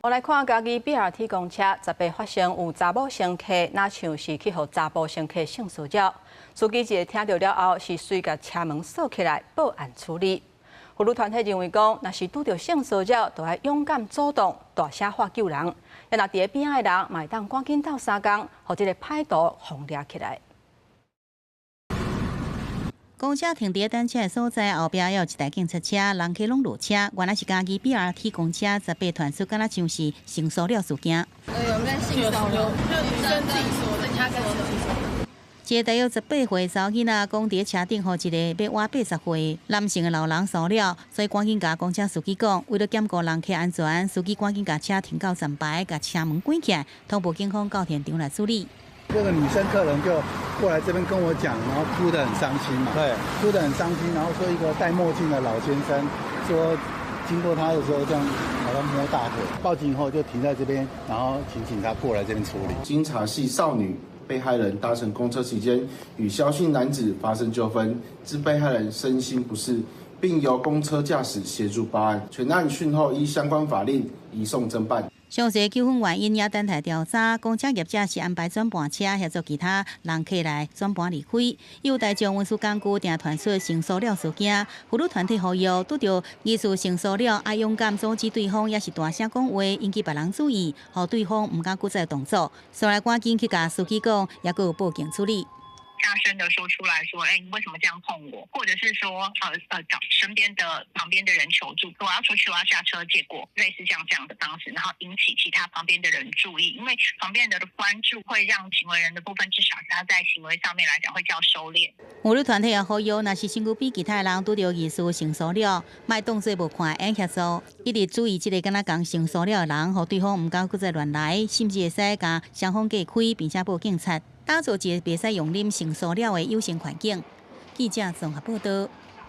我來看嘉義 BRT 公車18發生有查某乘客，若像是去予查埔乘客性騷擾，司機一个聽著了後，是隨共車門鎖起來報案處理。婦女團體認為講，若是拄著性騷擾，就愛勇敢主動，大聲喊救人。若佇咧邊仔的人，嘛會當趕緊鬥相共，予這个歹徒予掠起來。公車停佇等車的所在，後壁猶有一台警察車，人客攏落車。原來是嘉義 BRT 公車十八傳出，敢若像是性騷擾事件。有被性騷擾，就女生自己說的，他跟自己說。一个大約18歲查某囡仔講，佇車頂予一個欲倚80歲男性的老人騷擾，所以趕緊共公車司機講，為了兼顧人客安全，司機趕緊共車停到站牌，共車門關起來，通報警方到現場來處理。這個女生客人就過來這邊跟我講，然後哭得很傷心嘛，對，哭得很傷心，然後說一個戴墨鏡的老先生說經過他的時候，這樣好像摸大腿。報警以後就停在這邊，然後請警察過來這邊處理。經查係少女被害人搭乘公車期間與蕭姓男子發生糾紛，致被害人身心不適，並由公車駕駛協助報案。全案訊後依相關法令移送偵辦。詳細糾紛原因也等待調查。公車業者是安排轉盤車協助其他人客來轉盤離開。有大眾運輸工具定傳出性騷擾事件，婦女團體呼籲拄著疑似性騷擾，愛勇敢阻止對方，抑是大聲講話，引起別人注意，予對方毋敢閣再動作。所以趕緊去共司機講，也閣有報警處理。大聲的說出來說，哎，你為什麼這樣碰我？或者是說，找身邊的旁邊的人求助，我要出去，我要下車，結果類似像這樣的方式，然後引起其他旁邊的人注意，因為旁邊的關注會讓行為人的部分至少他在行為上面來講會較收斂。婦女團體也呼籲，若是身軀邊其他人拄著疑似性騷擾，莫當作無看會協助，一直注意這個敢若共性騷擾的人，予對方毋敢閣再亂來，甚至會使共雙方隔開，並且報警察。打造一個袂使容忍性騷擾的友善環境。記者綜合報導。